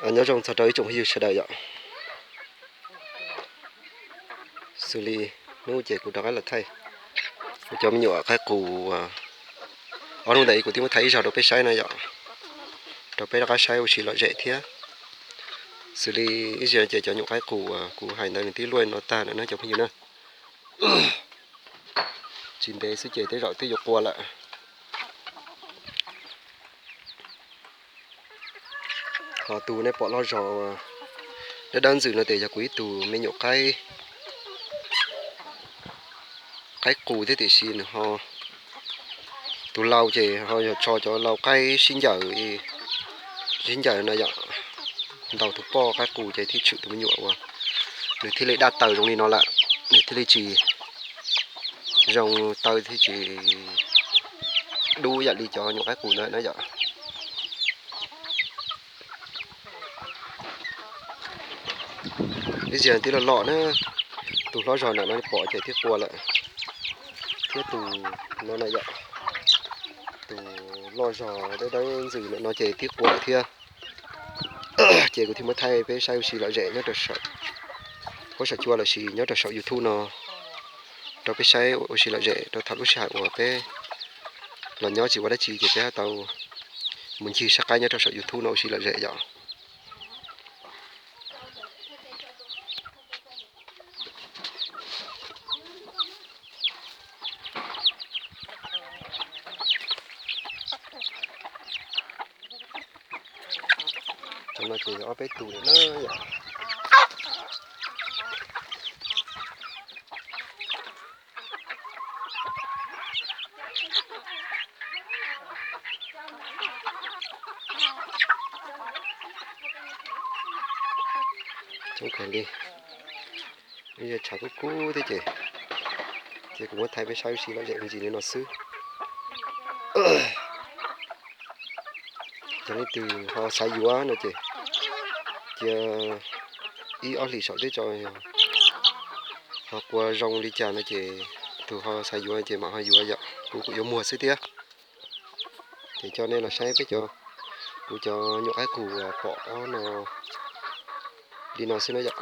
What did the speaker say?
Nyob zoo txog rau ib tsoom phooj ywg sawv daws yom. Xws li hnub ces kuv rov qab los thaij kuv cov me nyuam qaib qus, ob hnub ntawd kuv twb muab thaij ib zaug rau peb saib na yom, rau peb rov qab saib ua si lom zem thiab. Xws li ib zaug ces cov nyuam qaib qus kuv hais ntawd nws twb luaj no tag lawm na cov phooj ywg na. Tsis ntev xwb ces tej zaum twb yuav qua lawm. Ho tus nej pom loj zog dawb dawb ntxwm no ces yog kuv ib tug me nyuam qaib, qaib qus thiab tiam sis nws ho, tus lau ces ho yog tso cov lau qaib sib ncaws, sib ncaws no yom, ntaus tus poj qaib qus ces thiaj tshwm tus me nyuam uas nws thiaj li daj taws zoo li no lawm, nws thiaj li tsis zoo taw thiab tsis dub yam li cov nyuam qaib qus ntawd na yom. Ib zaug twb loj loj na, tus hlob zog ntawm no pom ces twb qua lawm, thiab tus no na yom, tus loj zog dawb dawb ntxwm ntawm no ces twb qua lawm thiab. Ces kuv thiaj muab thaij peb saib ua si lom zem nyob rau saum, huab saum cua lossis nyob rau saum YouTube no rau peb saib ua si lom zem rau thaum lub sij hawm uas peb los nyob tsis ua dab tsi ces peb tau mus ncig saib qaib nyob rau saum YouTube no ua si lom zem yom. Cov no ces ob peb tus na yom. Coob kawg li, tshav kub kub thiab ces, ces kuv muab thaij peb saib ua si lom zem me ntsis li no xwb. Yog leej twg ho xav yuav no ces cia ib ob hlis saum teb tso, ho qua zoo li cas no ces tus ho xav yuav ces mam ho yuav yom, kuv kuj yuav muag xwb thiab. Ces coj nej los saib peb cov, kuv cov nyuam qaib qus pom no li no xwb na yom.